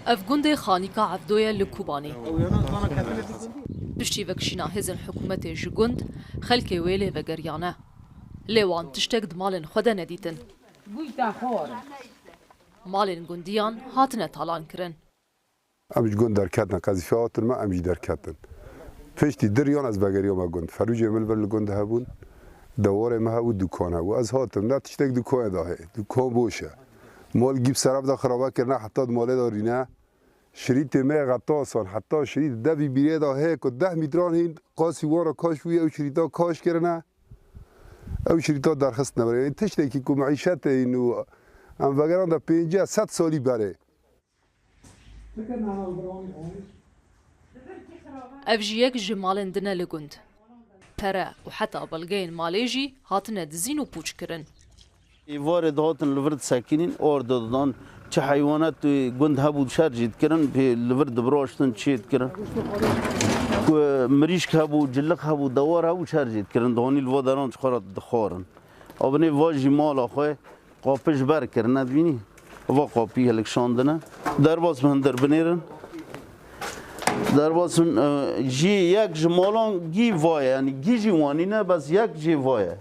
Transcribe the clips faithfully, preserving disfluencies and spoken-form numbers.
Ev gundê Xanîka Evdo ye li Kobanê. Piştî vekişîna hêzên hikûmetê ji gund, xelkê wê lê vegeriyane. Lê wan tiştek di malên xwe de nedîtin. Malên gundiyan hatine talan kirin. Em ji gund derketin, qezîfe hatin me, em jî derketin. Piştî di riyan ez vegeriyame gund. Ferûcê min li vir li gund hebûn, dewarê me hebû, dûkan hebû. Ez hatim, ne tiştek dûkanê de heye. Dûkan boş e. Mal gî bi ser ev de xirabe kirine, heta di malê de rîne. Şirîtê me Xetasan, heta şirît devî bîrê de heye ku deh mîtran hîn qasî wan re kaş bûye, ew şirîta kaş kirine. Ew şirîta derxistine vir. Yanî tiştekî ku meîşetê hîn û em vegeran de pêncî sed salî berê. Ev jî yek ji malên din e li gund. Pere û heta belgeyên malê jî hatine dizîn û pûç kirin. Êvarê dihatin li vir disekinîn, ordo didan, çi heywanat gund hebû şer jî dikirin, pê li vir dibiraştin, çê dikirin. Ku mirîşk hebû, cilik hebû, dewar hebû, şer jî dikirin. Dihanî li va deran ji xwe re dixwarin. A binê va jî mala xwe qapij ber kirine, dibînî? Va qapî hilik şandine. Derbas bi hundir binêrin. Derbas bin, e, jî yek ji malan gî va ye, yanî gî jî wanî ne, bes yek jê va ye.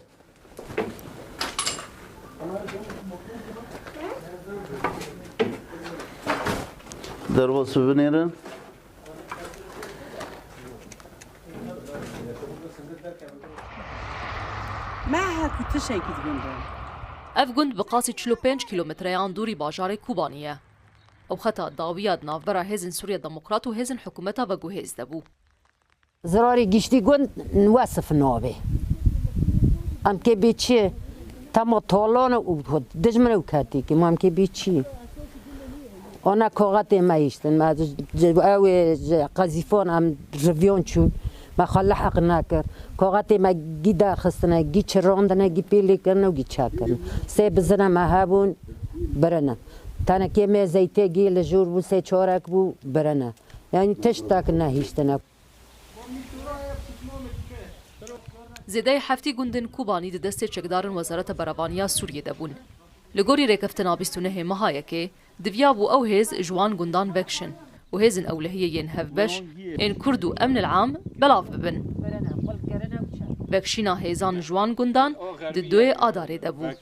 Derbas binêrin. Me her ku tiştekî di gund e. Ev gund bi qasî çil û pênc kîlometreyan dûrî bajarê Kobanî ye. Ew xeta dawiya di navbera Hêzên Sûriya Demokrat û Hêzên Hikûmeta Veguhêz de bû. Zirarê giştî gund Wesif navê. Em kê bê çi? Tema talane û dijmin ew ketî ki, ma em kê bê çi? Ana kaxetê me hiştin, me ji, ji, ew ê ji qezîfan em riviyan çûn, me xwe liheq nekir. Kaxetê me gî derxistine, gî çirandine, gî pêlê kirine û gî çek kirine. Sê bizine me hebûn, birine. Tenekê me zeytê gî li jûr bû, sê çarek bû, birine. Yanî tiştek nehiştine. Zêdeyê heftî gundên Kobanî di destê çekdarên Wezareta Berevaniya Sûriyê de bûn. Li gorî rêkeftina bîst û nehê meha yekê, diviyabû ew hêz ji wan gundan vekişin û hêzên ewlehiyê yên hevbeş, ên Kurd û Emn el Am belav bibin. Vekişîna hêzan ji wan gundan di duyê Adarê de bû.